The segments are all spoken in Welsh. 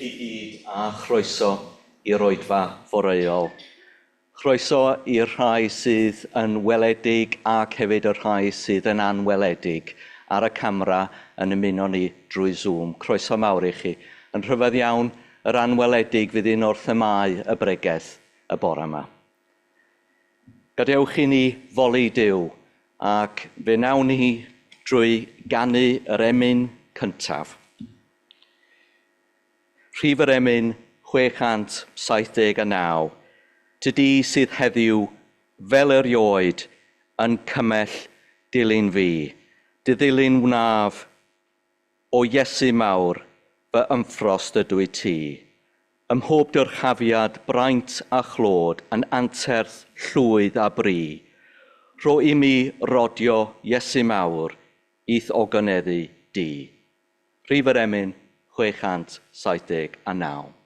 chi gyd a chroeso i'r oedfa foreol. Chroeso i'r rhai sydd yn weledig ac hefyd y rhai sydd yn anweledig ar y camera yn ymuno ni drwy Zoom. Croeso mawr i chi. Yn rhyfedd iawn, yr anweledig fydd un o'r themâu y bregeth y bore yma. Gadewch i ni foli Duw ac fe wnawn ni drwy ganu yr emyn cyntaf. Rhif yr emyn 679. Tydi sydd heddiw, fel erioed, yn cymell dilyn fi. Dy ddilyn wnaf, o Iesu mawr, fy ymffrost ydw i ti. Ym mhob dyrchafiad, braint a chlod, yn anterth, llwydd a bri. Rho i mi rodio, Iesu mawr, i'th ogoneddu di. Rhif yr emyn 679.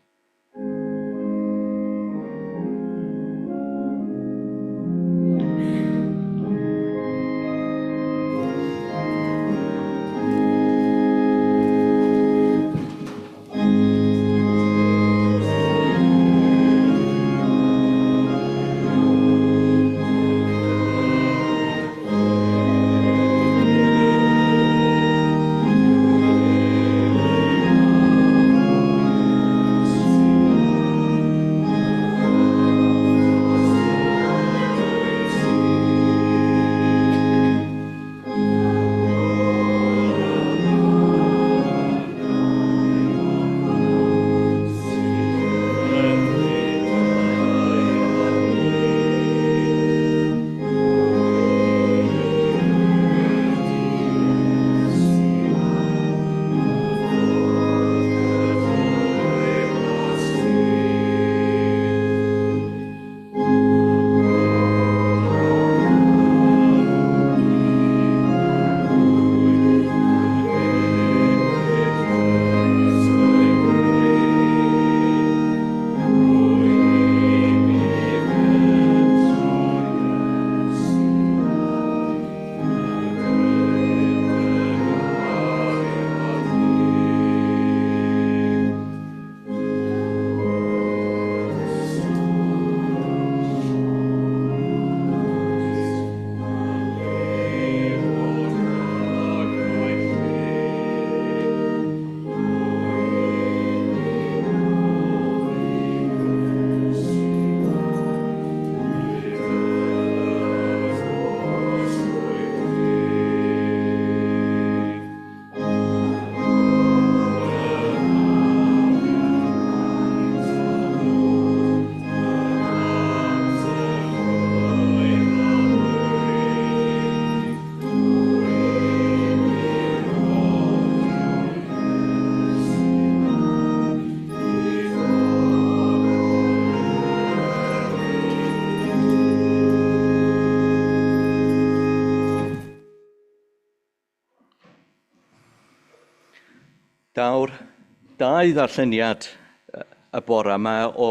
Daw'r dau ddarlleniad y bore yma o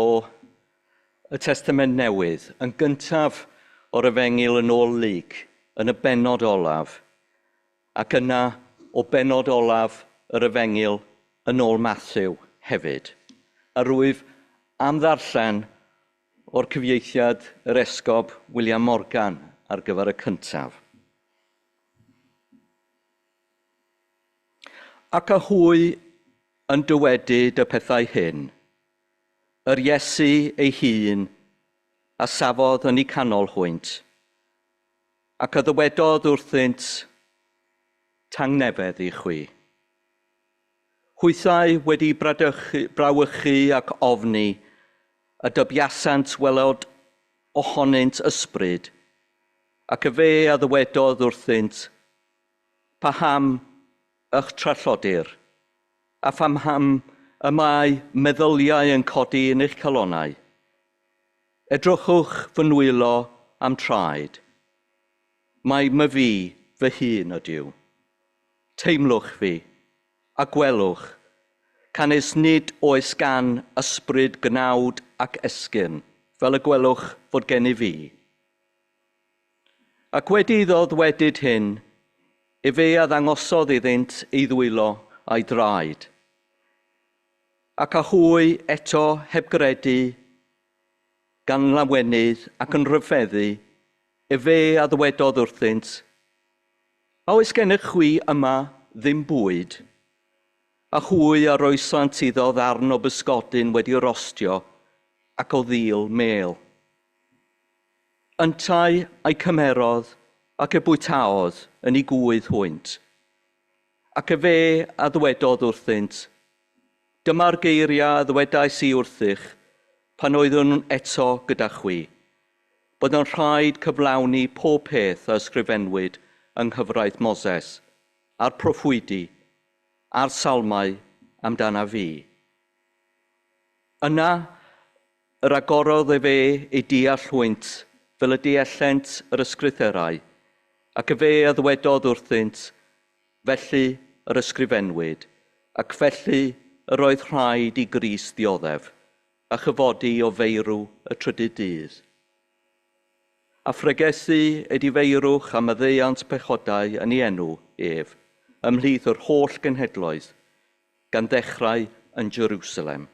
y Testament Newydd, yn gyntaf o'r Efengyl yn ôl Luc, yn y bennod olaf, ac yna o bennod olaf yr Efengyl yn ôl Mathew hefyd. A rwyf am ddarllen o'r cyfieithiad yr Esgob William Morgan ar gyfer y cyntaf. Ac a hwy yn dywedyd y pethau hyn, yr Iesu ei hun a safodd yn eu canol hwynt, ac a ddywedodd wrthynt, Tangnefedd i chwi. Hwythau wedi brawychu ac ofni, a dybiasant welod ohonynt ysbryd, ac y fe a ddywedodd wrthynt, Paham ych trallodir, a phaham y mae meddyliau yn codi yn eich calonnau? Edrychwch fy nwylo a'm traed. Mae myfi fy hun ydyw. Teimlwch fi, a gwelwch, canys nid oes gan ysbryd gnawd ac esgyrn, fel y gwelwch fod gennyf fi. Ac wedi iddo ddwedyd hyn, efe a ddangosodd iddynt ei ddwylo a'i draed. Ac a hwy eto heb gredu, gan lawenydd ac yn rhyfeddu, efe a ddywedodd wrthynt, A oes gennych chwi yma ddim bwyd? A hwy a roesant iddo ddarn o bysgodyn wedi rostio ac o ddil mêl. Yntau a'i cymerodd ac y bwytaodd yn ei gŵydd hwynt. Ac efe a ddywedodd wrthynt, Dyma'r geiriau a ddywedais i wrthych pan oeddwn eto gyda chwi, bod yn rhaid cyflawni pob peth a ysgrifennwyd yng nghyfraith Moses, a'r proffwydi, a'r salmau amdana fi. Yna yr agorodd efe ei deall hwynt fel y deallent yr ysgrythurau, ac efe a ddywedodd wrthynt, Felly yr ysgrifennwyd, ac felly yr oedd rhaid i Grist ddioddef, a chyfodi o feirw y trydydd dydd. A phregethu edifeirwch a maddeuant pechodau yn ei enw ef, ymhlith yr holl genhedloedd, gan ddechrau yn Jerusalem.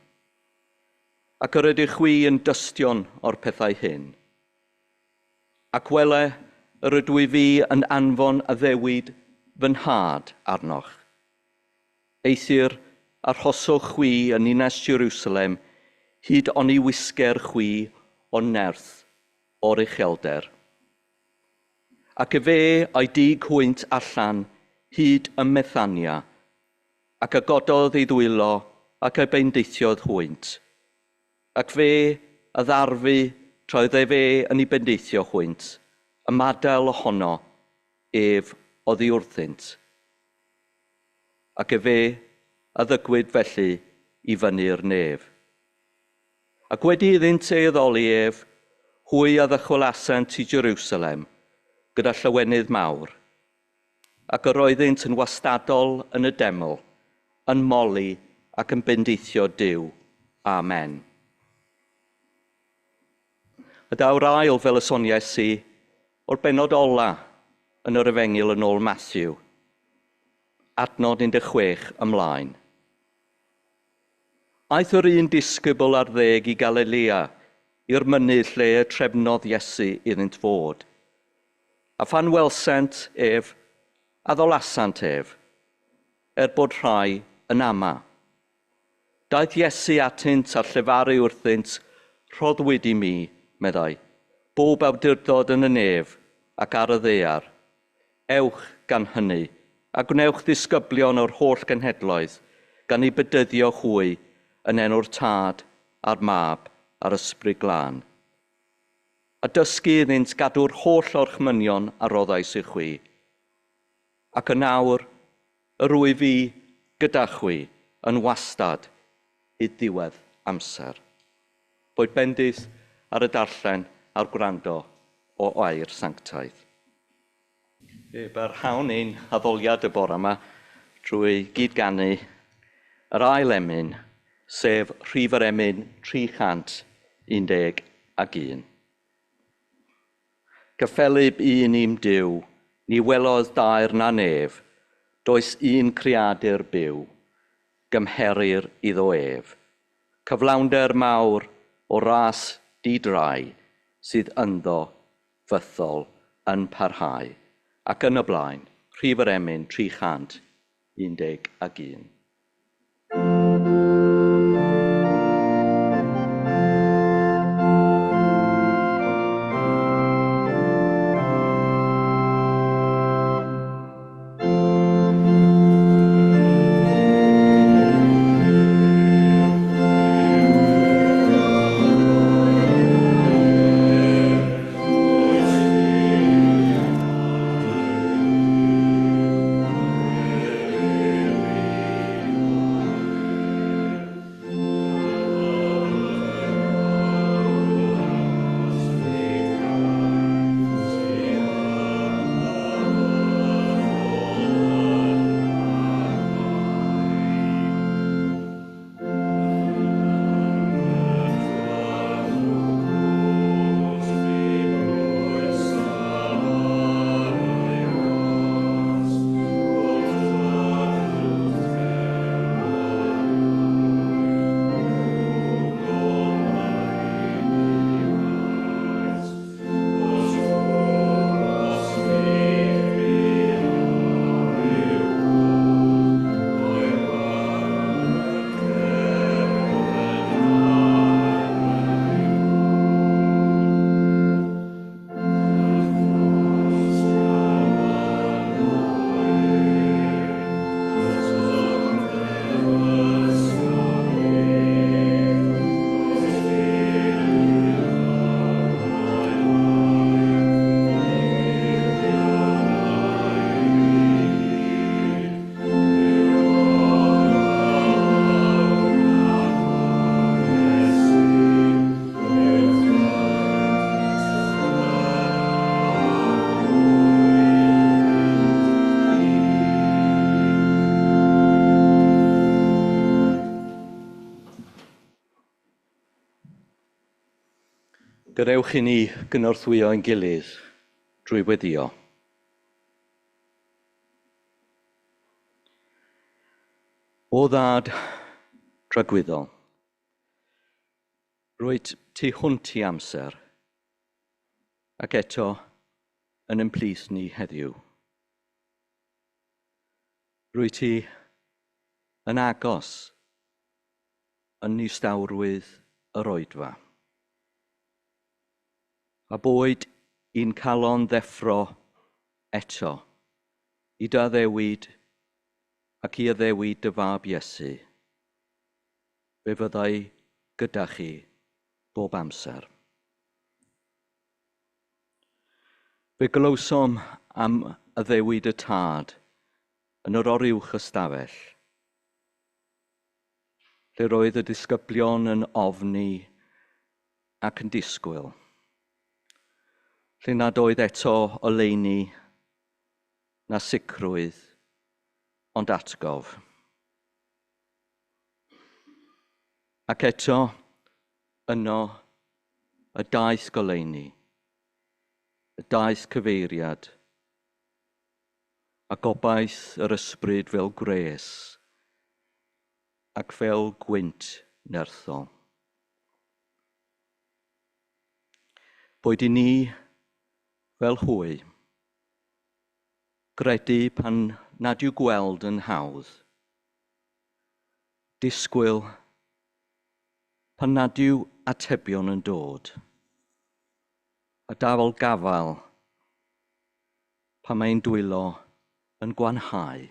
Ac yr ydych chwi yn dystion o'r pethau hyn. Ac wele, yr ydw i fi yn anfon addewid fy nhad arnoch. Eithr arhoswch chwi yn ninas Jerusalem hyd oni wisger chwi o nerth o'r uchelder. Ac efe a'i dug hwynt allan hyd ym Methania, ac a gododd ei ddwylo ac a bendithiodd hwynt. Ac fe a ddarfu tra oedd efe yn ei bendithio hwynt, ymadael ohono ef oddi wrthynt. Ac efe a ddygwyd felly i fyny'r nef. Ac wedi iddynt ei addoli ef, hwy a ddychwelasant i Jerusalem gyda llawenydd mawr, ac yr oeddynt yn wastadol yn y deml, yn moli ac yn bendithio Duw. Amen. A daw'r ail, fel y soniais i, o'r bennod ola yn yr Efengyl yn ôl Matthew, adnod 16 ymlaen. Aeth yr un disgybl ar ddeg i Galilea, i'r mynydd lle y trefnodd Iesu iddynt fod. A phan welsent ef, addolasant ef, er bod rhai yn ama. Daeth Iesu atynt a llefaru wrthynt, Rhoddwyd i mi, meddai, bob awdurdod yn y nef ac ar y ddaear. Ewch gan hynny, a gwnewch ddisgyblion o'r holl genhedloedd, gan eu bedyddio hwy yn enw'r Tad a'r Mab a'r Ysbryd Glân. A dysgu iddynt gadw'r holl orchmynion a roddais i chwi. Ac yn awr, yr wyf fi gyda chwi yn wastad hyd ddiwedd amser. Boed bendith ar y darllen a'r gwrando o air sanctaidd. Fe barhawn ein haddoliad y bore yma trwy gyd-ganu yr ail emyn, sef rhif yr emyn 311. Cyffelyb un i'm Duw, ni welodd daer na nef, does un creadur byw, gymherir iddo ef. Cyflawnder mawr o ras di-drai sydd ynddo fythol yn parhau. Ac yn y blaen, rhif yr emyn 311. Gadewch i ni gynorthwyo ein gilydd drwy weddio. O ddad dragwyddol, rwyt tu hwnt i amser, ac eto yn ein plith ni heddiw. Rwyt ti yn agos yn nistawrwydd yr oedfa. A boed i'n calon ddeffro eto i dy addewid ac i addewid dy fab Iesu, fe fyddai gyda chi bob amser. Fe glywsom am addewid y Tad yn yr oruwch ystafell, lle roedd y disgyblion yn ofni ac yn disgwyl, lle nad oedd eto oleuni na sicrwydd, ond atgof. Ac eto, yno, y daeth goleuni, y daeth cyfeiriad, a gobaith yr ysbryd fel gwres ac fel gwynt nerthol. Boed i ni, fel hwy, gredu pan nad yw gweld yn hawdd, disgwyl pan nad yw atebion yn dod, a dafol gafael pan mae'n dwylo yn gwanhau.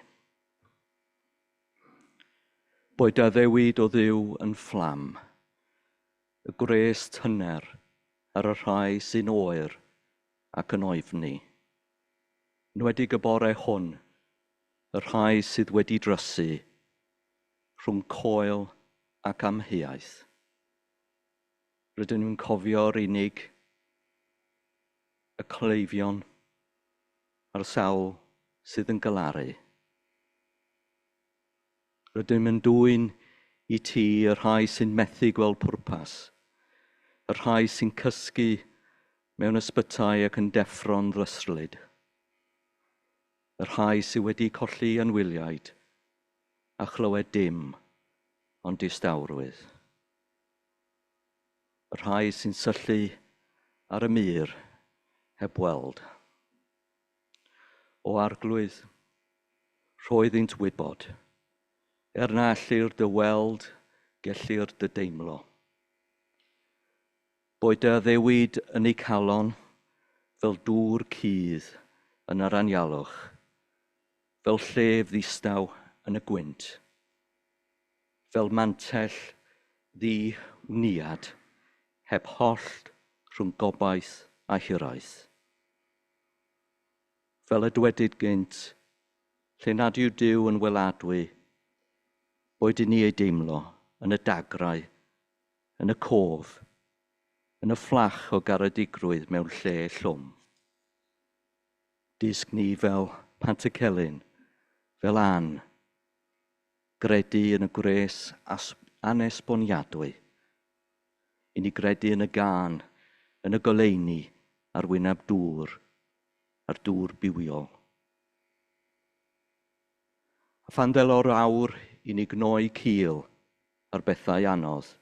Boed addewid o Dduw yn fflam, y gwres tyner ar y rhai sy'n oer ac yn oefni. Enwedig y bore hwn, y rhai sydd wedi drysu rhwng coel ac amheuaeth. Rydyn nhw'n cofio'r unig, y cleifion a'r sawl sydd yn galaru. Rydym yn dwyn i ti y rhai sy'n methu gweld pwrpas, y rhai sy'n cysgu mewn ysbytai ac yn deffro'n ddryslyd, y rhai sydd wedi colli anwyliaid a chlywed dim ond distawrwydd. Y rhai sy'n syllu ar y mur heb weld. O Arglwydd, rho iddynt wybod, er na ellir dy weld, gellir dy deimlo. Boed dy addewid yn eu calon fel dŵr cudd yn yr anialwch, fel llef ddistaw yn y gwynt, fel mantell ddi-wniad heb hollt rhwng gobaith a hiraeth. Fel y dwedid gynt, lle nad yw Duw yn weladwy, boed i ni ei deimlo yn y dagrau, yn y cof, yn y fflach o garedigrwydd mewn lle llwm. Dysg ni fel Pantycelyn, fel Ann, gredu yn y gwres anesboniadwy, i ni gredu yn y gân, yn y goleuni, ar wyneb dŵr, a'r dŵr bywiol. A phan ddelo'r awr i ni gnoi cil ar bethau anodd,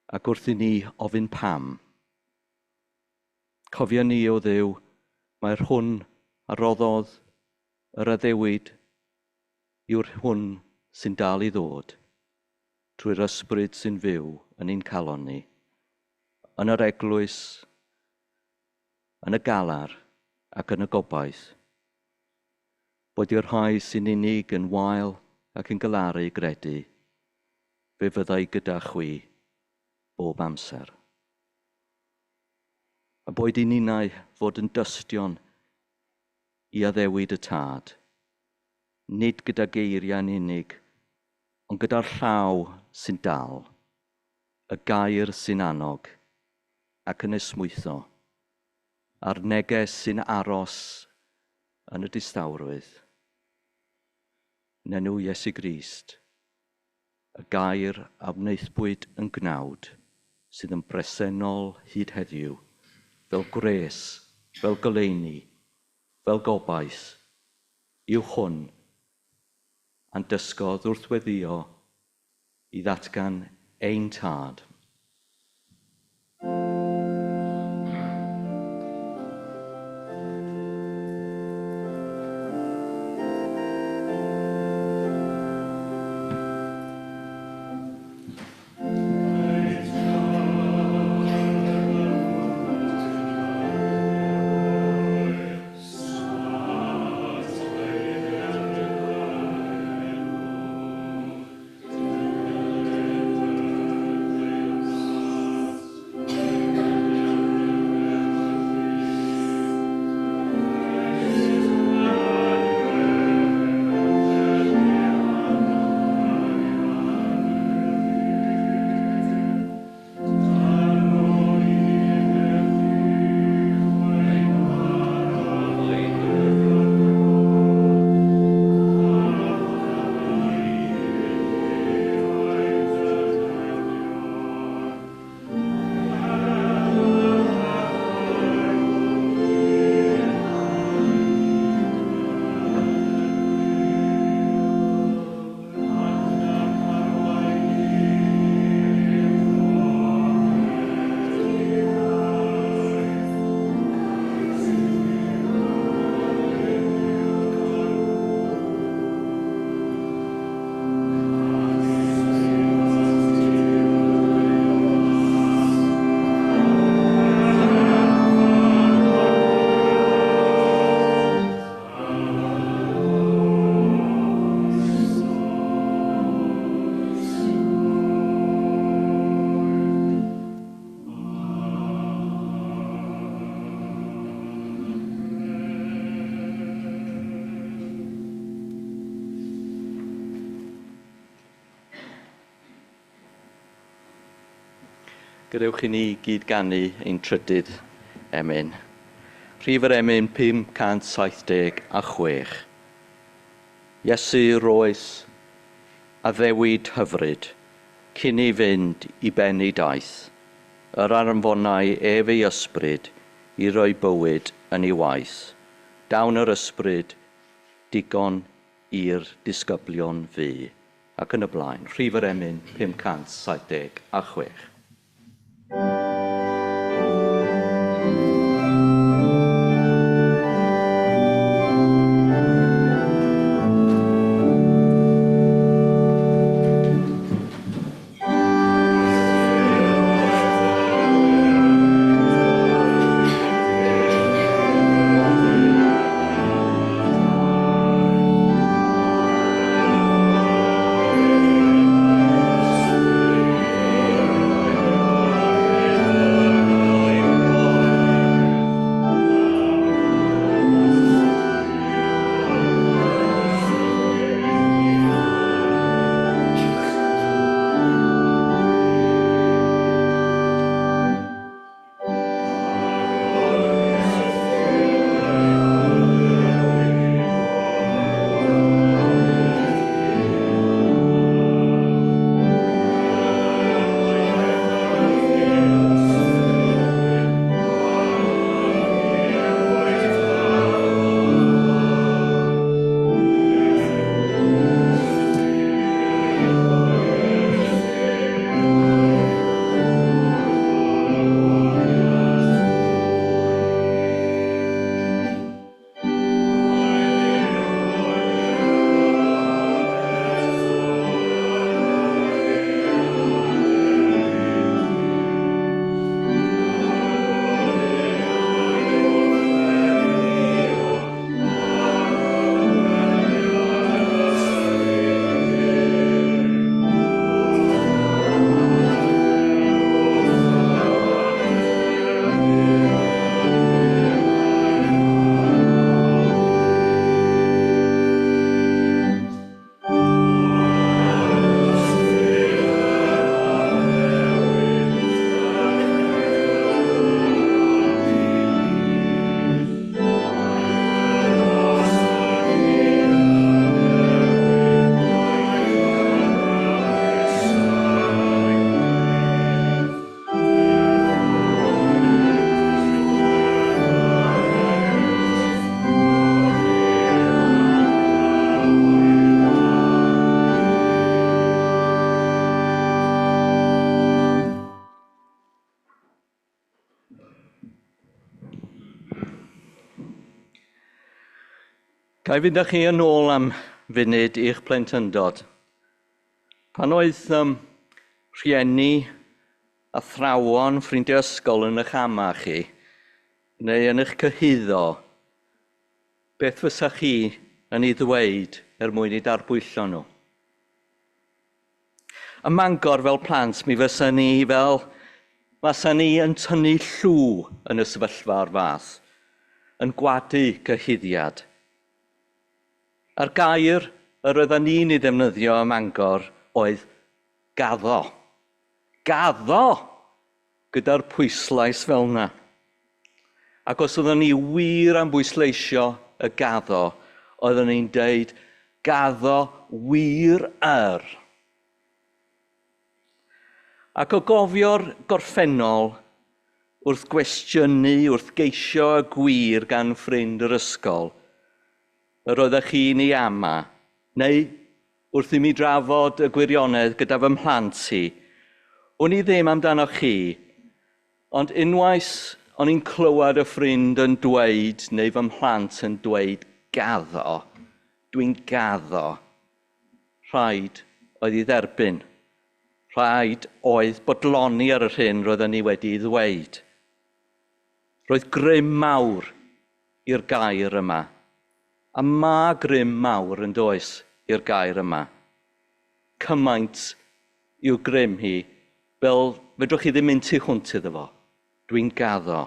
ac wrth i ni ofyn pam, cofia ni, o Dduw, mae'r hwn a roddodd yr addewid yw'r hwn sy'n dal i ddod trwy'r ysbryd sy'n fyw yn ein calon ni, yn yr eglwys, yn y galar ac yn y gobaith. Boed i'r rhai sy'n unig yn wael ac yn galaru gredu, fe fyddai gyda chwi bob amser. A boed i ninnau fod yn dystion i addewid y Tad, nid gyda geiriau'n unig, ond gyda'r llaw sy'n dal, y gair sy'n annog ac yn esmwytho, a'r neges sy'n aros yn y distawrwydd. Yn enw Iesu Grist, y gair a wnaethpwyd yn gnawd, sydd yn bresennol hyd heddiw, fel gwres, fel goleuni, fel gobaith, yw hwn a'n dysgodd wrth weddïo i ddatgan ein Tad. Gadewch i ni gyd ganu ein trydydd emyn. Rhif yr emyn 576. Iesu roes addewid hyfryd, cyn i fynd i ben ei daith. Yr anfonai ef ei ysbryd i roi bywyd yn ei waith. Dawn yr ysbryd digon i'r disgyblion fu. Ac yn y blaen, rhif yr emyn 576. Ga i fynd â chi yn ôl am funud i'ch plentyndod? Pan oedd rhieni, athrawon, ffrindiau ysgol yn eich ama chi, neu yn eich cyhuddo, beth fysa chi yn ei ddweud er mwyn i darbwyllo nhw? Ym Mangor fel plant, mi fysa ni fel, fysa ni yn tynnu llw yn y sefyllfa o'r fath, yn gwadu cyhuddiad. A'r gair yr oedden ni'n ei ddefnyddio ym Mangor oedd gaddo. Gaddo! Gyda'r pwyslais fel yna. Ac os oedden ni wir am bwysleisio y gaddo, oedden ni'n deud gaddo wir yr. Ac o gofio'r gorffennol, wrth gwestiynu, wrth geisio y gwir gan ffrind yr ysgol, yr oeddech chi'n ei ama, neu wrth i mi drafod y gwirionedd gyda fy mhlant i, wn i ddim amdano chi, ond unwaith o'n i'n clywed y ffrind yn dweud, neu fy mhlant yn dweud gaddo, dwi'n gaddo, rhaid oedd i dderbyn. Rhaid oedd bodloni ar yr hyn roedden ni wedi ei ddweud. Roedd grym mawr i'r gair yma. A mae grym mawr yn does i'r gair yma. Cymaint yw grym hi, fel fedrwch chi ddim mynd tu hwnt iddo fo. Dwi'n gaddo.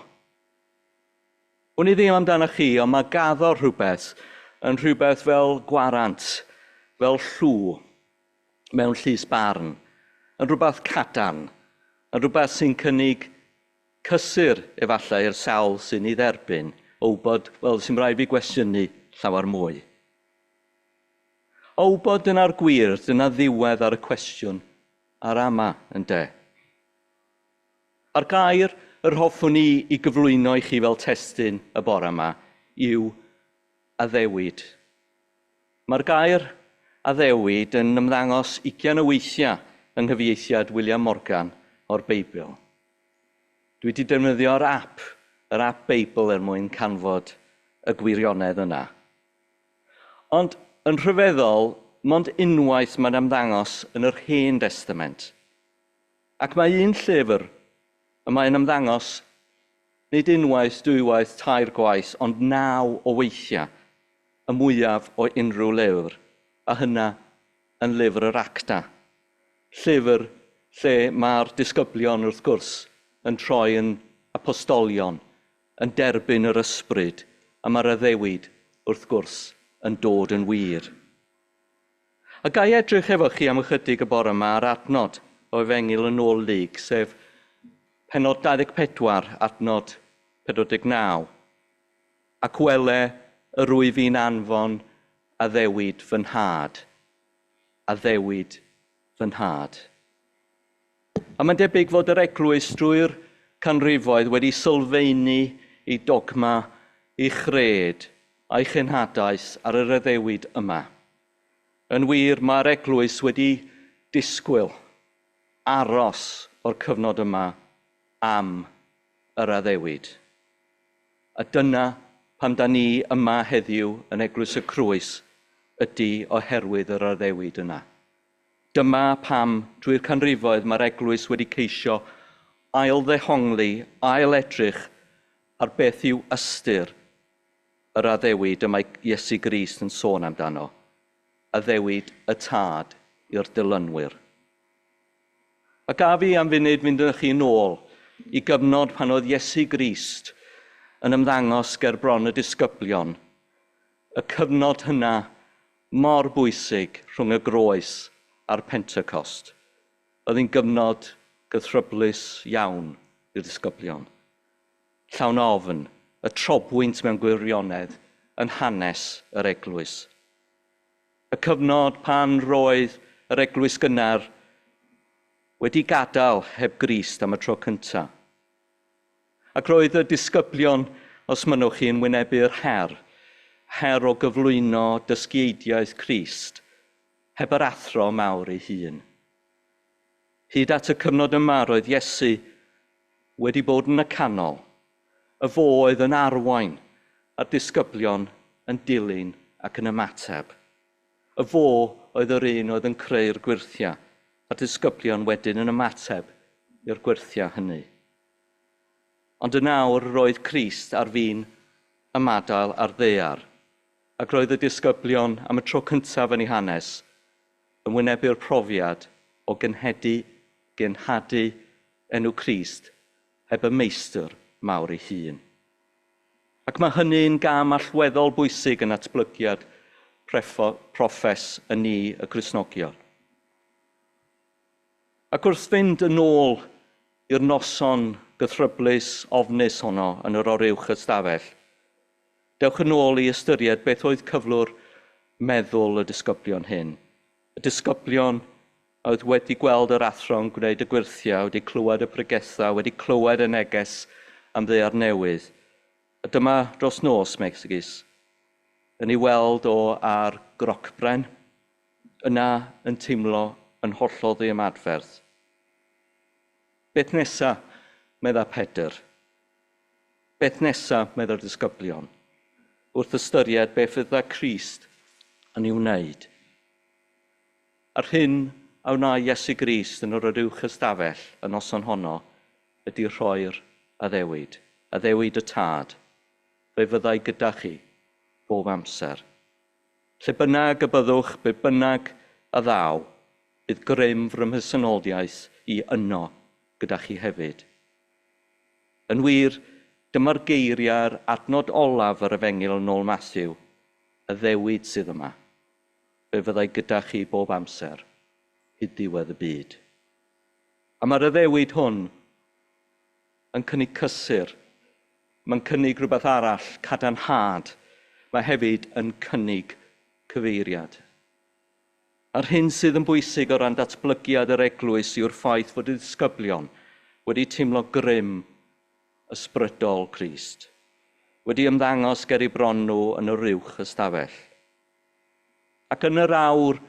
Wn i ddim amdano chi, ond mae gaddo rhywbeth yn rhywbeth fel gwarant, fel llw mewn llys barn, yn rhywbeth cadarn, yn rhywbeth sy'n cynnig cysur efallai i'r sawl sy'n ei dderbyn, o wybod, wel, sy'n rhaid fi gwestiynu llawer mwy. O wybod dyna'r gwir, dyna ddiwedd ar y cwestiwn a'r ama, ynde. A'r gair yr hoffwn i i gyflwyno i chi fel testun y bore yma yw addewid. Mae'r gair addewid yn ymddangos 20 o weithiau yng nghyfieithiad William Morgan o'r Beibl. Dwi wedi defnyddio'r app, yr app Beibl er mwyn canfod y gwirionedd yna. Ond yn rhyfeddol, mond unwaith mae'n ymddangos yn yr Hen Destament. Ac mae un llyfr y mae'n ymddangos nid unwaith, dwywaith, tair gwaith, ond 9 o weithiau, y mwyaf o unrhyw lyfr, a hynna yn lyfr yr Acta. Llyfr lle mae'r disgyblion, wrth gwrs, yn troi yn apostolion, yn derbyn yr ysbryd, a mae'r addewid, wrth gwrs, yn dod yn wir. A ga i edrych efo chi am ychydig y bore yma ar adnod o Efengyl yn ôl Luc, sef pennod 24, adnod 49. Ac wele yr wyf i'n anfon addewid fy nhad. Addewid fy nhad. A mae'n debyg fod yr eglwys drwy'r canrifoedd wedi sylfaenu ei dogma, ei chred a'i chenhadaeth ar yr addewid yma. Yn wir, mae'r eglwys wedi disgwyl aros o'r cyfnod yma am yr addewid. A dyna pam da ni yma heddiw yn Eglwys y Crwys ydy oherwydd yr addewid yna. Dyma pam drwy'r canrifoedd mae'r eglwys wedi ceisio ail-ddehongli, ail-edrych ar beth yw ystyr yr addewid y mae Iesu Grist yn sôn amdano. Addewid y tad i'r dilynwyr. A gaf i am funud fynd â chi nôl i gyfnod pan oedd Iesu Grist yn ymddangos ger bron y disgyblion. Y cyfnod hynna mor bwysig rhwng y groes a'r Pentecost. Oedd hi'n gyfnod gythryblus iawn i'r disgyblion. Llawn ofn, y trobwynt mewn gwirionedd yn hanes yr eglwys. Y cyfnod pan roedd yr eglwys gynnar wedi gadael heb Grist am y tro cyntaf. Ac roedd y disgyblion, os mynnwch chi, yn wynebu'r her, her o gyflwyno dysgeidiaeth Crist, heb yr athro mawr ei hun. Hyd at y cyfnod yma roedd Iesu wedi bod yn y canol, y fo oedd yn arwain a'r disgyblion yn dilyn ac yn ymateb. Y fo oedd yr un oedd yn creu'r gwyrthiau, a'r disgyblion wedyn yn ymateb i'r gwyrthiau hynny. Ond yn awr roedd Crist ar fin ymadael ar ddaear, ac roedd y disgyblion am y tro cyntaf yn ei hanes yn wynebu'r profiad o gynhedu, genhadu enw Crist heb y meistr mawr ei hun. Ac mae hynny'n gam allweddol bwysig yn natblygiad proffes y ni y Cristnogion. Ac wrth fynd yn ôl i'r noson gythryblus ofnus honno yn yr oruwch ystafell, dewch yn ôl i ystyried beth oedd cyflwr meddwl y disgyblion hyn. Y disgyblion a oedd wedi gweld yr athro yn gwneud y gwyrthiau, wedi clywed y pregethau, wedi clywed y neges am ddaear newydd. A dyma dros nos, megis, yn ei weld o ar grocbren, yna yn teimlo yn hollol ddiymadferth. Beth nesa, medda Pedr? Beth nesa, medda'r disgyblion? Wrth ystyried beth fydda Crist yn ei wneud. A'r hyn a wna Iesu Grist yn yr uwch ystafell y noson honno ydy rhoi'r addewid, addewid y Tad. Fe fyddai gyda chi bob amser. Lle bynnag y byddwch, be bynnag a ddaw, bydd grym fy mhresenoldeb i yno gyda chi hefyd. Yn wir, dyma'r geiriau'r adnod olaf yr Efengyl yn ôl Mathew, addewid sydd yma. Fe fyddai gyda chi bob amser, hyd ddiwedd y byd. A mae'r addewid hwn yn cynnig cysur. Mae'n cynnig rhywbeth arall, cadarnhad. Mae hefyd yn cynnig cyfeiriad. A'r hyn sydd yn bwysig o ran datblygiad yr eglwys yw'r ffaith fod y disgyblion wedi teimlo grym ysbrydol Crist, wedi ymddangos ger eu bron nhw yn yr uwch ystafell. Ac yn yr awr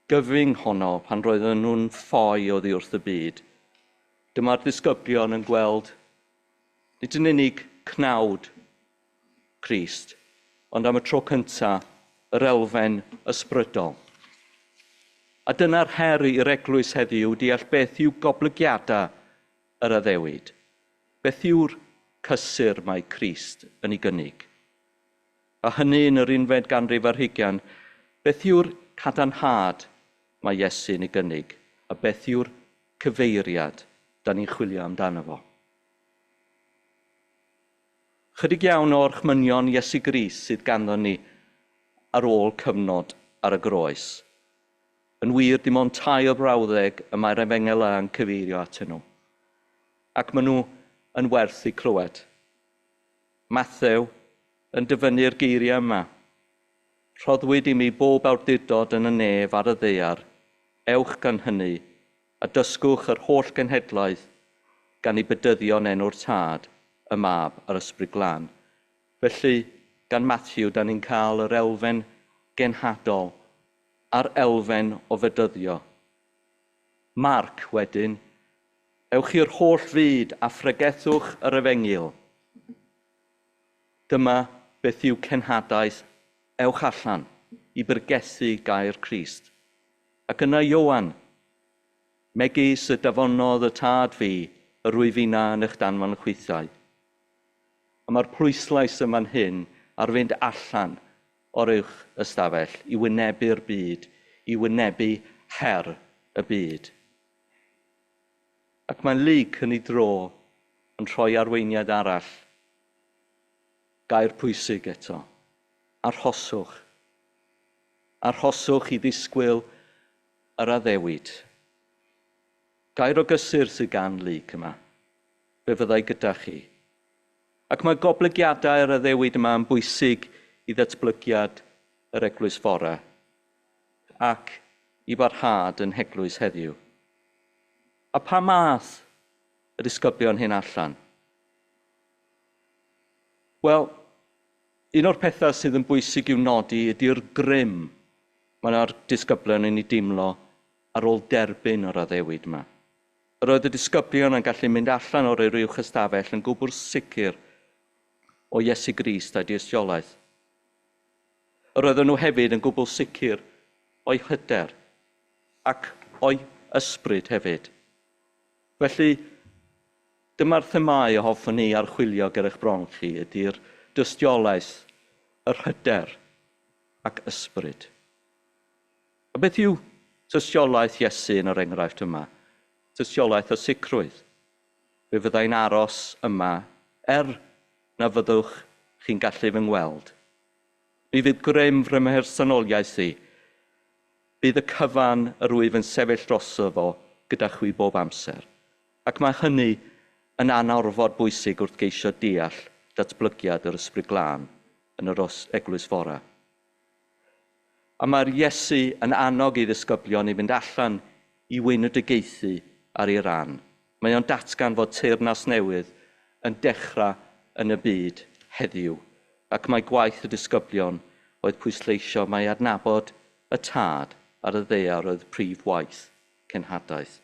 gyfyng honno, pan roedden nhw'n ffoi oddi wrth y byd, dyma'r disgyblion yn gweld nid yn unig cnawd Crist, ond am y tro cyntaf, yr elfen ysbrydol. A dyna'r her i'r eglwys heddiw, deall beth yw goblygiadau yr addewid. Beth yw'r cysur mae Crist yn ei gynnig? A hynny yn yr unfed ganrif ar hugain, beth yw'r cadarnhad mae Iesu yn ei gynnig? A beth yw'r cyfeiriad da ni'n chwilio amdano fo? Chydig iawn o orchmynion Iesu Grist sydd ganddo ni ar ôl cyfnod ar y groes. Yn wir, dim ond 3 brawddeg y mae'r Efengylau yn cyfeirio atyn nhw. Ac maen nhw yn werth eu clywed. Mathew yn dyfynnu'r geiriau yma. Rhoddwyd i mi bob awdurdod yn y nef ar y ddaear. Ewch gan hynny a dysgwch yr holl genhedlaeth gan ei bedyddio yn enw'r Tad, y Mab a'r Ysbryd Glân. Felly, gan Matthew, da ni'n cael yr elfen genhadol a'r elfen o fedyddio. Marc wedyn, ewch i'r holl fyd a phregethwch yr Efengyl. Dyma beth yw cenhadaeth, ewch allan i bregethu gair Crist. Ac yna Ioan, megis y dafonodd y Tad fi, yr wyf finna yn eich danfon chwithau. A mae'r pwyslais yma'n hyn ar fynd allan o'r uwch ystafell i wynebu'r byd, i wynebu her y byd. Ac mae Luc yn ei dro yn rhoi arweiniad arall. Gair pwysig eto. Arhoswch. Arhoswch i ddisgwyl yr addewid. Gair o gysur sydd gan Luc yma. Fe fyddai gyda chi. Ac mae goblygiadau'r addewid yma yn bwysig i ddatblygiad yr eglwys fore ac i barhad yn heglwys heddiw. A pa math y disgyblion hyn allan? Wel, un o'r pethau sydd yn bwysig i'w nodi ydy'r grym mae'r disgyblion yn ei deimlo ar ôl derbyn yr addewid yma. Yr oedd y disgyblion yn gallu mynd allan o'r uwch ystafell yn gwbl sicr o Iesu Grist a'i dystiolaeth. Yr oedden nhw hefyd yn gwbl sicr o'i hyder ac o'i ysbryd hefyd. Felly, dyma'r themâu y hoffwn ni archwilio ger eich bron chi, ydy'r dystiolaeth, yr hyder ac ysbryd. A beth yw tystiolaeth Iesu yn yr enghraifft yma? Tystiolaeth o sicrwydd. Fe fyddai'n aros yma er na fyddwch chi'n gallu fy ngweld. Mi fydd grym fy mhersonoliaeth i. Bydd y cyfan yr wyf yn sefyll droso fo gyda chwi bob amser. Ac mae hynny yn anorfod bwysig wrth geisio deall datblygiad yr Ysbryd Glân yn yr eglwys fora. A mae'r Iesu yn annog ei ddisgyblion i fynd allan i weinidogaethu ar ei ran. Mae o'n datgan fod teyrnas newydd yn dechrau yn y byd heddiw, ac mae gwaith y disgyblion oedd pwysleisio mai adnabod y Tad ar y ddaear oedd prif waith cenhadaeth.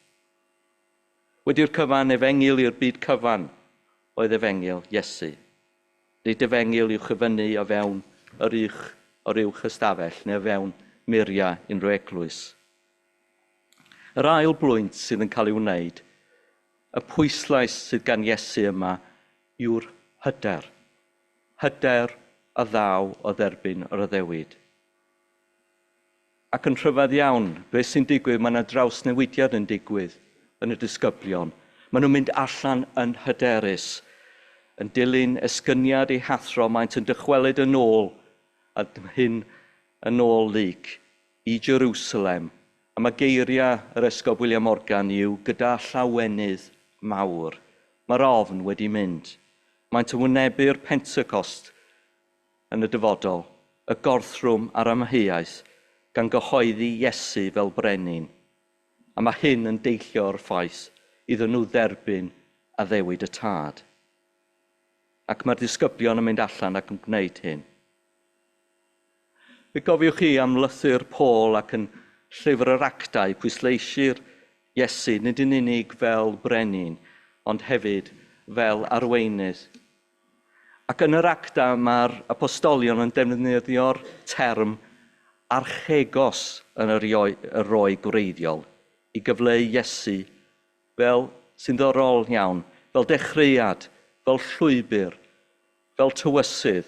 Wedi'r cyfan, efengyl i'r byd cyfan oedd efengyl Iesu. Nid efengyl i'w chyfynnu o fewn yr uwch, yr uwch ystafell neu o fewn muriau unrhyw eglwys. Yr ail blwynt sydd yn cael ei wneud, y pwyslais sydd gan Iesu yma yw'r hyder. Hyder a ddaw o dderbyn yr addewid. Ac yn rhyfedd iawn, beth sy'n digwydd, mae yna drawsnewidiad yn digwydd yn y disgyblion. Maen nhw'n mynd allan yn hyderus. Yn dilyn esgyniad eu hathro, maent yn dychwelyd yn ôl, a hyn yn ôl Luc, i Jerusalem, a mae geiriau yr Esgob William Morgan yw gyda llawenydd mawr. Mae'r ofn wedi mynd. Maent yn wynebu'r Pentecost yn y dyfodol, y gorthrwm a'r amheuaeth, gan gyhoeddi Iesu fel brenin. A mae hyn yn deillio o'r ffaith iddyn nhw dderbyn addewid y Tad. Ac mae'r disgyblion yn mynd allan ac yn gwneud hyn. Fe gofiwch chi am lythyr Paul ac yn llyfr yr Actau pwysleisir Iesu nid yn unig fel brenin, ond hefyd fel arweinydd. Ac yn yr Actau mae'r apostolion yn defnyddio'r term archegos yn yr roi gwreiddiol i gyfleu Iesu fel sy'n ddorol iawn, fel dechreuad, fel llwybr, fel tywysydd,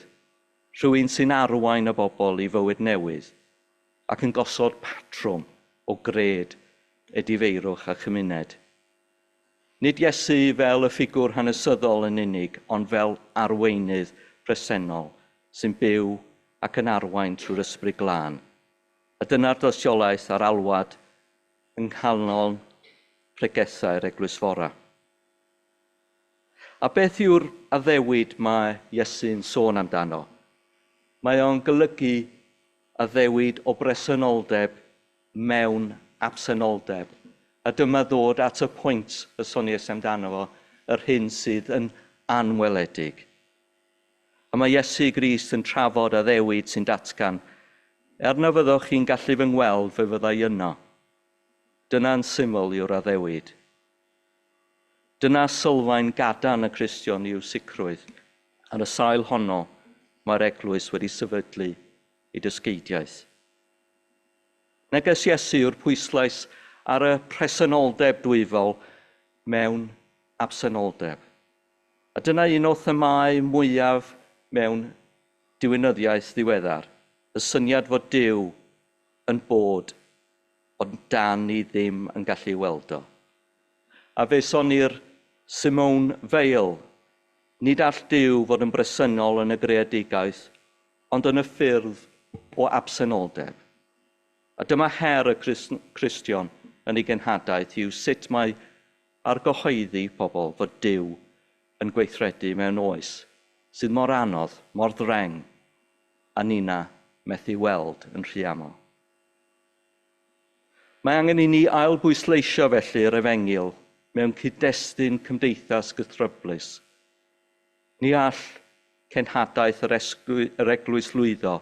rhywun sy'n arwain y bobl i fywyd newydd ac yn gosod patrwm o gred, edifeirwch a chymuned. Nid Iesu fel y ffigwr hanesyddol yn unig, ond fel arweinydd presennol sy'n byw ac yn arwain trwy'r Ysbryd Glân. A dyna'r dystiolaeth a'r alwad yng nghanol pregethau'r Eglwys Fora. A beth yw'r addewid mae Iesu'n sôn amdano? Mae o'n golygu addewid o bresenoldeb mewn absenoldeb. A dyma ddod at y pwynt y soniais amdano fo, yr hyn sydd yn anweledig. A mae Iesu Grist yn trafod addewid sy'n datgan, er na fyddwch chi'n gallu fy ngweld, fe fyddai yno. Dyna'n syml yw'r addewid. Dyna sylfaen gadarn y Cristion i'w sicrwydd. Ar y sail honno, mae'r eglwys wedi sefydlu ei dysgeidiaeth. Neges Iesu yw'r pwyslais ar y presenoldeb dwyfol mewn absenoldeb. A dyna un o themâu mwyaf mewn diwinyddiaeth ddiweddar, y syniad fod Duw yn bod, ond dan ni ddim yn gallu weld o. A fe sonir Simone Weil, nid all Duw fod yn bresennol yn y greadigaeth, ond yn y ffyrdd o absenoldeb. A dyma her y Cristion yn ei genhadaeth yw sut mae argyhoeddi pobl fod Duw yn gweithredu mewn oes sydd mor anodd, mor ddreng, a nina methu weld yn rhy aml. Mae angen i ni ailbwysleisio felly yr efengyl mewn cyd-destun cymdeithas gythryblus. Ni all cenhadaeth yr, yr eglwys lwyddo,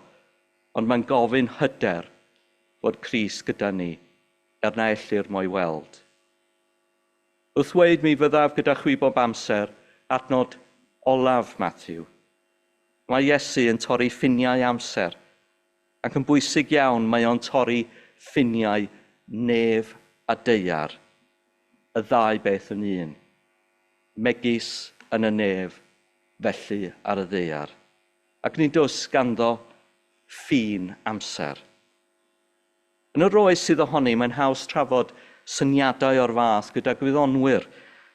ond mae'n gofyn hyder fod Crist gyda ni, er na ellir mo'i weld. Wrth ddweud mi fyddaf gyda chwi bob amser, adnod olaf Matthew, mae Iesu yn torri ffiniau amser. Ac yn bwysig iawn, mae o'n torri ffiniau nef a daear, y ddau beth yn un, megis yn y nef, felly ar y ddaear. Ac nid oes ganddo ffin amser. Yn yr oes sydd ohoni, mae'n haws trafod syniadau o'r fath gyda gwyddonwyr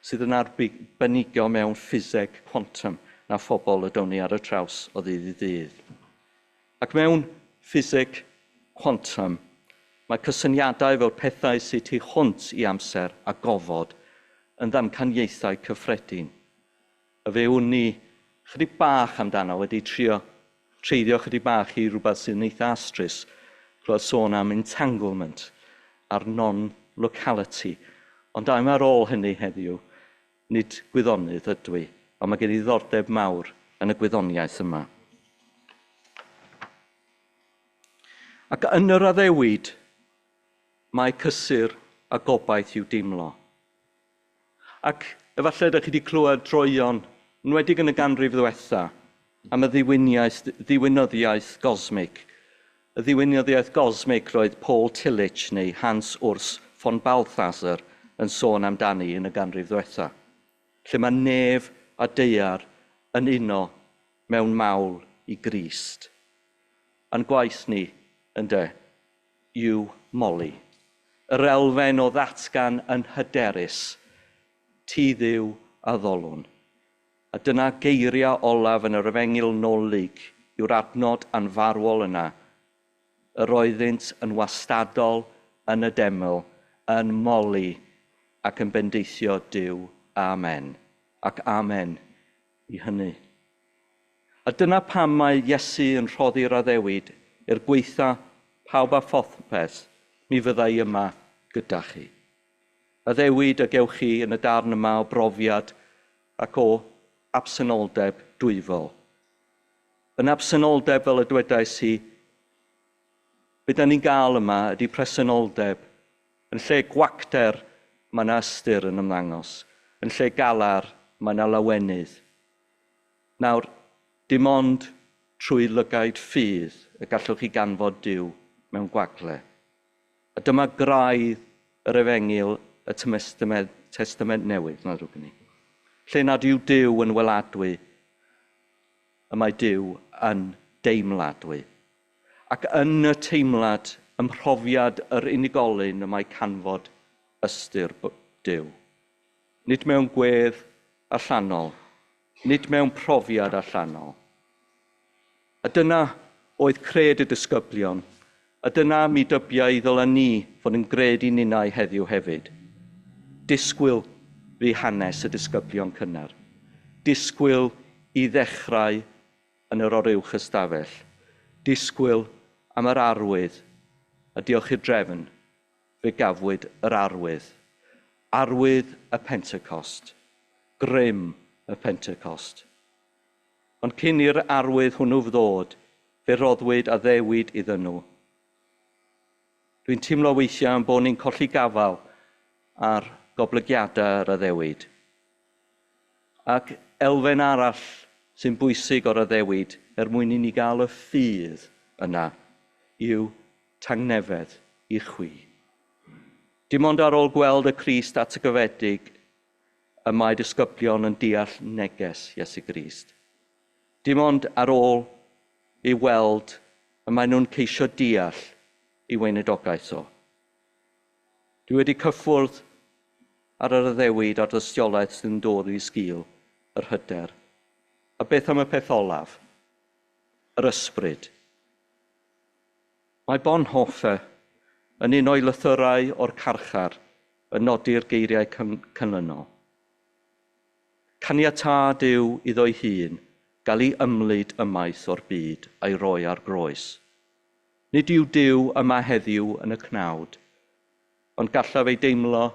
sydd yn arbenigo mewn ffiseg cwantwm na phobl y down ni ar y traws o ddydd i ddydd. Ac mewn ffiseg cwantwm, mae cysyniadau fel pethau sydd tu hwnt i amser a gofod yn ddamcaniaethau cyffredin. A fe wn ni chydig bach amdano wedi trio treiddio chydig bach i rhywbeth sydd yn eitha astrus, clywed sôn am entanglement a'r non-locality. Ond am ar ôl hynny heddiw, nid gwyddonydd ydw i, ond mae gen i ddiddordeb mawr yn y gwyddoniaeth yma. Ac yn yr addewid, mae cysur a gobaith i'w deimlo. Ac efallai ydych chi wedi clywed droeon, yn enwedig yn y ganrif ddiwetha, am y ddiwinyddiaeth gosmig. Y ddiwinyddiaeth gosmig roedd Paul Tillich neu Hans Urs von Balthasar yn sôn amdani yn y ganrif ddiwetha, lle mae nef a daear yn uno mewn mawl i Grist. A'n gwaith ni, ynde, yw moli. Yr elfen o ddatgan yn hyderus, ti Dduw addolwn. A dyna geiriau olaf yn yr Efengyl nôl Luc yw'r adnod anfarwol yna. Yr oeddynt yn wastadol yn y deml, yn moli ac yn bendithio Duw. Amen. Ac amen i hynny. A dyna pam mae Iesu yn rhoddi'r addewid i'r gweitha pawb a phopeth, mi fydda i yma gyda chi. Addewid y gewch chi yn y darn yma o brofiad ac o absenoldeb dwyfol. Yn absenoldeb, fel y dwedais i, be da ni'n gael yma ydy presenoldeb. Yn lle gwacter, mae yna ystyr yn ymddangos. Yn lle galar, mae yna lawenydd. Nawr, dim ond trwy lygaid ffydd y gallwch chi ganfod Duw mewn gwagle. A dyma graidd yr Efengyl, y Testament Newydd, na ddrwg ni. Lle nad yw Duw yn weladwy, y mae Duw yn deimladwy. Ac yn y teimlad, ym mhrofiad yr unigolyn y mae canfod ystyr Duw. Nid mewn gwedd allanol, nid mewn profiad allanol. A dyna oedd cred y disgyblion, a dyna mi dybiau ddylen ni fod yn gred i ninnau heddiw hefyd. Disgwyl fu hanes y disgyblion cynnar. Disgwyl i ddechrau yn yr oruwch ystafell. Disgwyl am yr arwydd, a diolch i'r drefn, fe gafwyd yr arwydd. Arwydd y Pentecost, grym y Pentecost. Ond cyn i'r arwydd hwnnw ddod, fe roddwyd addewid iddyn nhw. Dwi'n teimlo weithiau yn bod ni'n colli gafael ar goblygiadau yr addewid. Ac elfen arall sy'n bwysig o'r addewid er mwyn i ni gael y ffydd yna yw tangnefedd i chwi. Dim ond ar ôl gweld y Crist atgyfedig y mae disgyblion yn deall neges Iesu Grist. Dim ond ar ôl ei weld y maen nhw'n ceisio deall ei weinidogaeth o. Dwi wedi cyffwrdd ar yr addewid a'r dystiolaeth sydd yn dod i sgil yr hyder. A beth am y peth olaf? Yr ysbryd. Mae Bonhoeffer yn un o'i lythyrau o'r carchar yn nodi'r geiriau canlynol. Caniatâd yw iddo'i hun gael ei ymlid ymaith o'r byd a'i roi ar groes. Nid yw Duw yma heddiw yn y cnawd, ond gallaf ei deimlo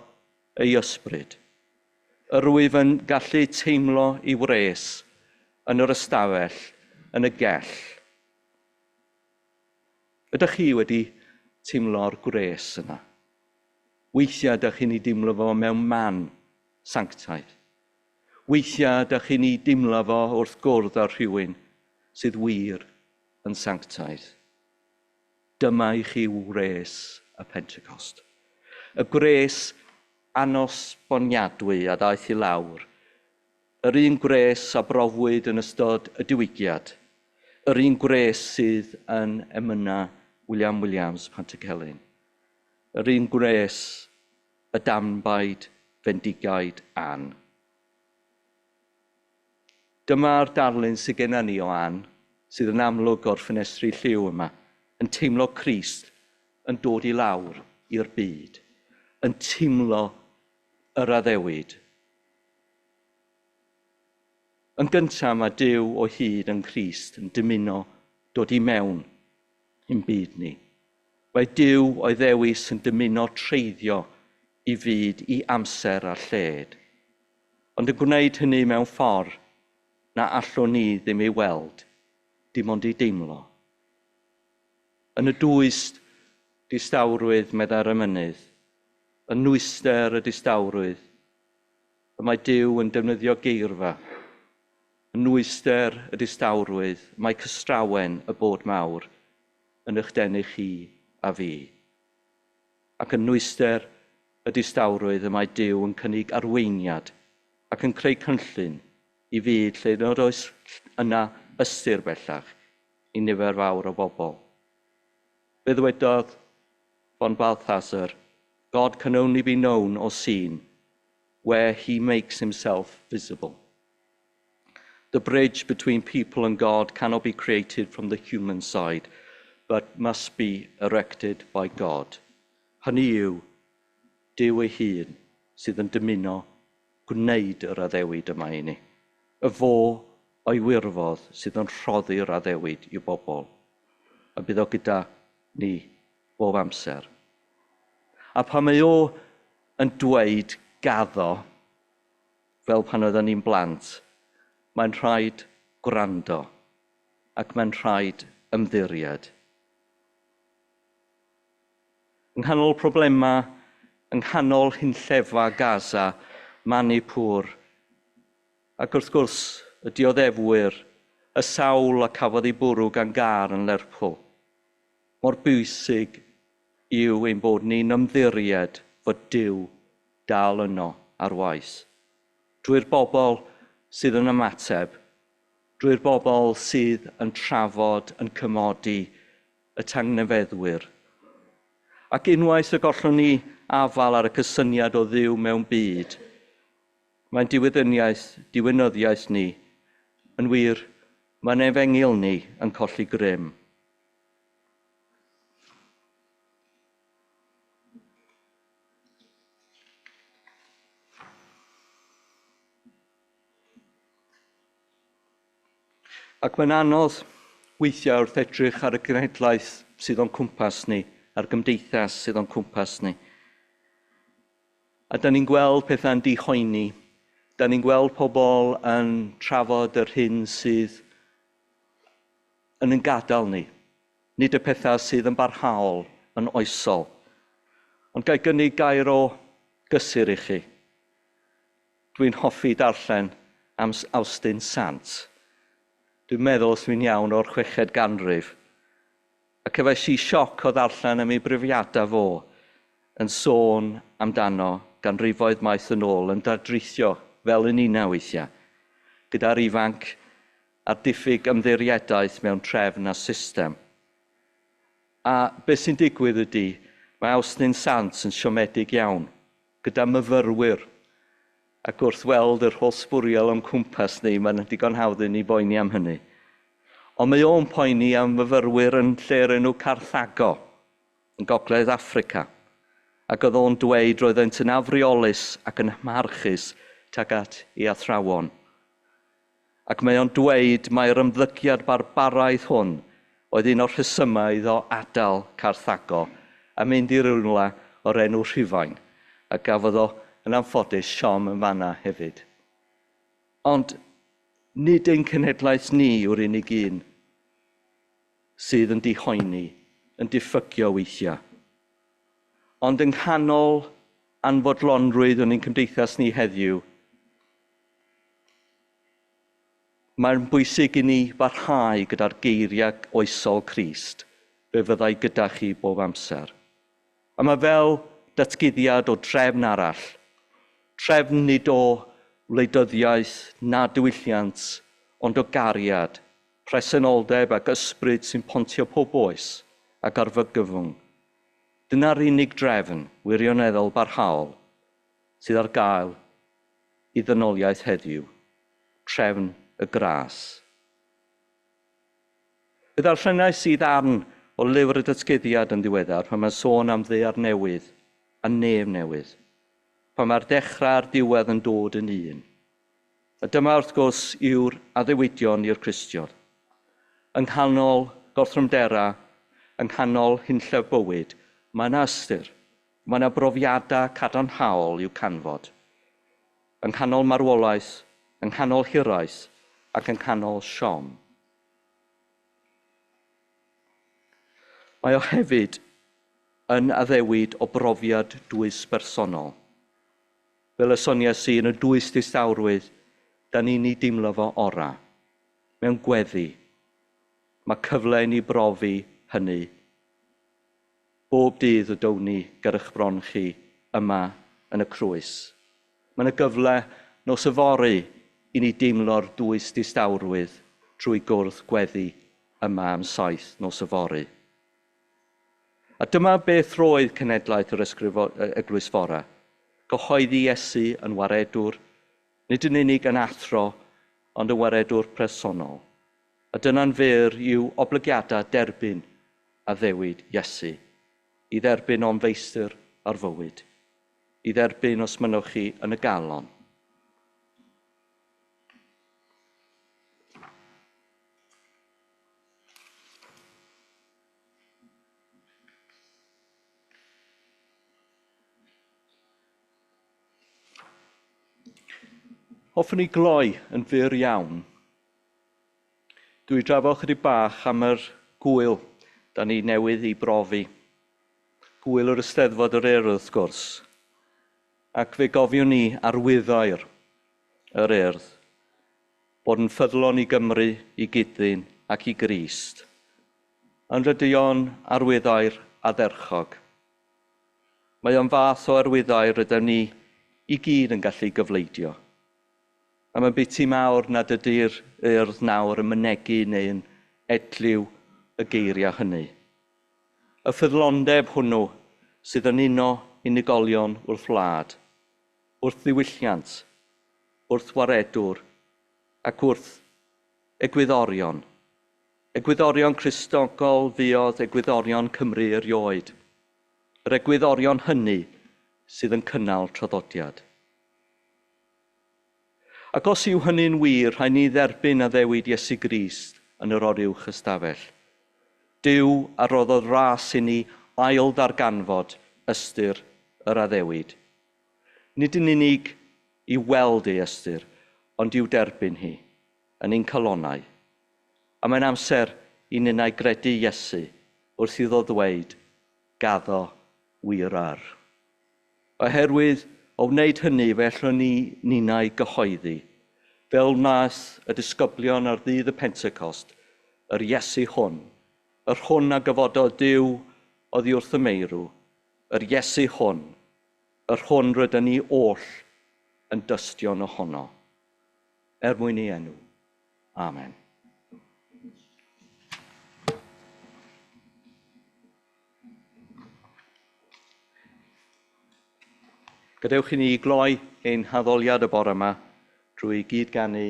ei ysbryd. Yr wyf yn gallu teimlo ei wres yn yr ystafell, yn y gell. Ydych chi wedi teimlo'r gwres yna? Weithiau ydych chi'n ei deimlo fo mewn man sanctaidd. Weithiau ydych chi'n ei deimlo fo wrth gwrdd â rhywun sydd wir yn sanctaidd. Dyma i chi wres y Pentecost. Y gwres anosboniadwy a ddaeth i lawr. Yr un gwres a brofwyd yn ystod y diwygiad. Yr un gwres sydd yn emyna William Williams Pantycelyn. Yr un gwres y danbaid fendigaid Ann. Dyma'r darlun sydd gennym ni o Ann, sydd yn amlwg o'r ffenestri lliw yma, yn teimlo Crist yn dod i lawr i'r byd, yn teimlo yr addewid. Yn gyntaf, mae Duw o hyd yn Nghrist yn dymuno dod i mewn i'n byd ni. Mae Duw o'i ddewis yn dymuno treiddio i fyd i amser a lled. Ond yn gwneud hynny mewn ffordd na allwn ni ddim ei weld, dim ond ei deimlo. Yn y dwys distawrwydd, meddai'r emynydd, yn nwyster y distawrwydd, y mae Duw yn defnyddio geirfa. Yn nwyster y distawrwydd, mae cystrawen y bod mawr yn eich denu chi a fi. Ac yn nwyster y distawrwydd y mae Duw yn cynnig arweiniad ac yn creu cynllun i fyd lle nad oes yna ystyr bellach i nifer fawr o bobl. Fe ddwedodd von Balthasar, "God can only be known or seen where he makes himself visible. The bridge between people and God cannot be created from the human side, but must be erected by God." Hynny yw, Duw ei hun sydd yn dymuno gwneud yr addewid yma i ni. Y fo o'i wirfodd sydd yn rhoddi'r addewid i'w bobl. A bydd o gyda ni bob amser. A pan mae o yn dweud gaddo, fel pan oedden ni'n blant, mae'n rhaid gwrando ac mae'n rhaid ymddiried. Yng nghanol problemau, yng nghanol hunllefa Gaza, Manipur, ac wrth gwrs y dioddefwyr, y sawl a cafodd ei bwrw gan gar yn Lerpwl. Mor bwysig yw ein bod ni'n ymddiried fod Duw dal yno ar waith. Drwy'r bobl sydd yn ymateb, drwy'r bobl sydd yn trafod, yn cymodi y tangnefeddwyr. Ac unwaith y gollwn ni afal ar y cysyniad o Dduw mewn byd, mae'n diwinyddiaeth ni, yn wir, mae'n efengyl ni yn colli grym. Ac mae'n anodd weithiau wrth edrych ar y genhedlaeth sydd o'n cwmpas ni, a'r gymdeithas sydd o'n cwmpas ni. A da ni'n gweld pethau'n dihoeni. Da ni'n gweld pobl yn trafod yr hyn sydd yn gadael ni. Nid y pethau sydd yn barhaol, yn oesol. Ond ga i gynnig gair o gysur i chi. Dwi'n hoffi darllen am Awstin Sant. Dwi'n meddwl, os dwi'n iawn, o'r 6fed ganrif. A cefais i sioc o ddarllen am ei brofiadau fo yn sôn amdano ganrifoedd maith yn ôl, yn dadrithio fel yn una weithiau, gyda'r ifanc a'r diffyg ymddiriedaeth mewn trefn a system. A beth sy'n digwydd ydy, mae Awstin Sant yn siomedig iawn, gyda myfyrwyr. Ac wrth weld yr holl sbwriel o'n cwmpas ni, mae'n digon hawdd i ni boeni am hynny. Ond mae o'n poeni am myfyrwyr yn lle'r enw Carthago, yn Gogledd Affrica. Ac oedd o'n dweud roeddent yn afreolus ac yn amharchus tuag at ei athrawon. Ac mae o'n dweud mai'r ymddygiad barbaraidd hwn oedd un o'r rhesymau iddo adael Carthago a mynd i rywle o'r enw Rhufain, a gafodd o yn anffodus siom yn fanna hefyd. Ond nid ein cenhedlaeth ni yw'r unig un sydd yn dihoeni, yn diffygio weithiau. Ond yng nghanol anfodlonrwydd yn ein cymdeithas ni heddiw, mae'n bwysig i ni barhau gyda'r geiriau oesol Crist. Fe fyddai gyda chi bob amser. A mae fel datguddiad o drefn arall. Trefn nid o wleidyddiaeth na diwylliant, ond o gariad, presenoldeb ac ysbryd sy'n pontio pob oes ac arfygyfwng. Dyna'r unig drefn wirioneddol barhaol sydd ar gael i ddynoliaeth heddiw, trefn y gras. Fe ddarllenais i ddarn o lyfr y datguddiad yn ddiweddar pan mae'n sôn am ddaear newydd a nef newydd, pan mae'r dechrau a'r diwedd yn dod yn un. A dyma wrth gwrs yw'r addewidion i'r Cristion. Yng nghanol gorthrymdera, yng nghanol hunllef bywyd, mae yna ystyr, mae yna brofiadau cadarnhaol i'w canfod. Yng nghanol marwolaeth, yng nghanol hiraeth ac yng nghanol siom. Mae o hefyd yn addewid o brofiad dwys bersonol. Fel y soniais i yn y dwys distawrwydd, da ni'n ei deimlo fo ora. Mewn gweddi, mae cyfle i ni brofi hynny. Bob dydd y down ni ger eich bron chi yma yn y crwys. Mae yna gyfle nos yfory i ni deimlo'r dwys distawrwydd trwy gwrdd gweddi yma am 7 nos yfory. A dyma beth roedd cenedlaeth yr Eglwys Fora. Gyhoeddi Iesu yn waredwr, nid yn unig yn athro, ond yn waredwr personol. A dyna'n fyr yw oblygiadau derbyn addewid Iesu, i dderbyn o'n feistr ar fywyd, i dderbyn os mynnwch chi yn y galon. Hoffwn i gloi yn fyr iawn. Dwi drafod chydig bach am yr gwyl da ni newydd i brofi. Gwyl yr Eisteddfod yr Urdd, wrth gwrs. Ac fe gofiwn ni arwyddair yr Urdd. Bod yn ffyddlon i Gymru, i Gyddyn ac i Grist. Yn rydion arwyddair ardderchog. Mae o'n fath o arwyddair rydym ni i gyd yn gallu gyfleidio. A mae'n biti mawr nad ydy'r Urdd nawr yn mynegi neu'n edliw y geiriau hynny. Y ffyddlondeb hwnnw sydd yn uno unigolion wrth wlad, wrth ddiwylliant, wrth waredwr ac wrth egwyddorion. Egwyddorion Cristnogol fuodd egwyddorion Cymru erioed. Yr egwyddorion hynny sydd yn cynnal traddodiad. Ac os yw hynny'n wir, rhaid ni dderbyn addewid Iesu Grist yn yr oruwch ystafell. Duw a roddodd ras i ni ail ddarganfod ystyr yr addewid. Nid yn unig i weld ei ystyr, ond i'w derbyn hi, yn ein calonnau. A mae'n amser i ninnau gredu Iesu wrth iddo ddweud, gaddo wir ar. Oherwydd o wneud hynny fe allwn ni ninnau gyhoeddi, fel wnaeth y disgyblion ar ddydd y Pentecost, yr Iesu hwn, yr hwn a gyfododd Duw oddi wrth y meirw, yr Iesu hwn, yr hwn rydyn ni oll yn dystion ohono. Er mwyn ei enw. Amen. Gadewch i ni gloi ein haddoliad y bore yma drwy gyd-ganu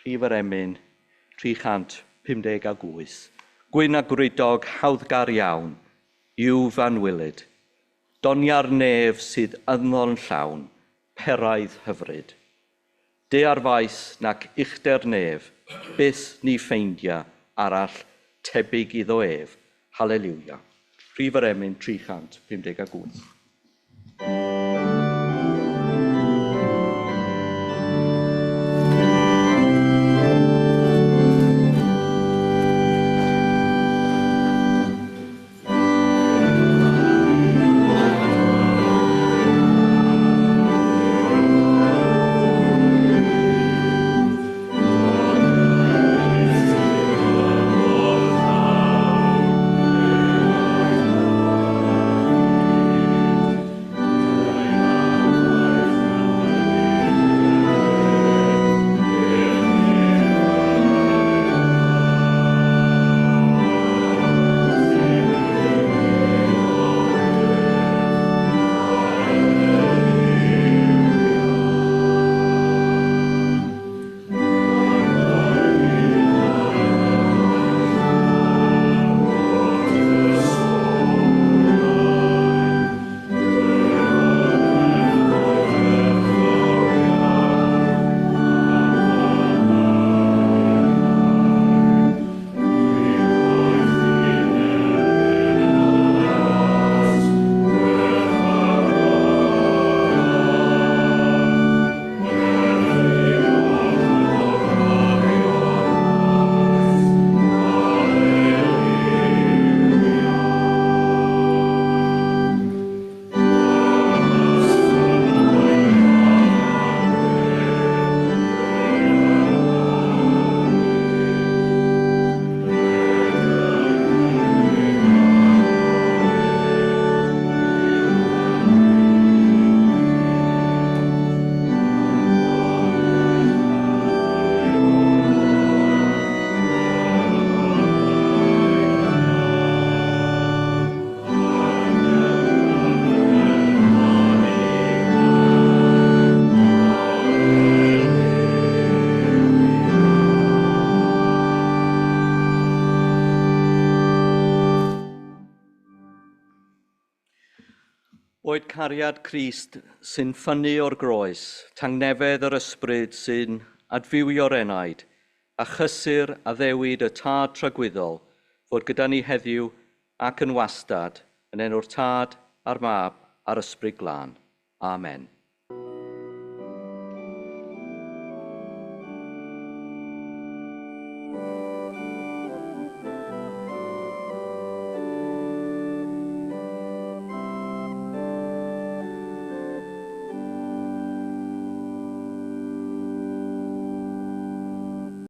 rhif yr emyn 358. Gwyn a gwridog hawddgar iawn yw f'anwylyd. Donia'r nef sydd ynddo'n llawn, peraidd hyfryd. De ar faes nac uchder nef, byth ni ffeindia arall tebyg iddo ef. Haleliwia. Rhif yr emyn 358. Boed cariad Crist sy'n ffynnu o'r groes, tangnefedd yr ysbryd sy'n adfywio'r enaid, a chysur addewid y Tad tragwyddol fod gyda ni heddiw ac yn wastad, yn enw'r Tad a'r Mab a'r Ysbryd Glân. Amen.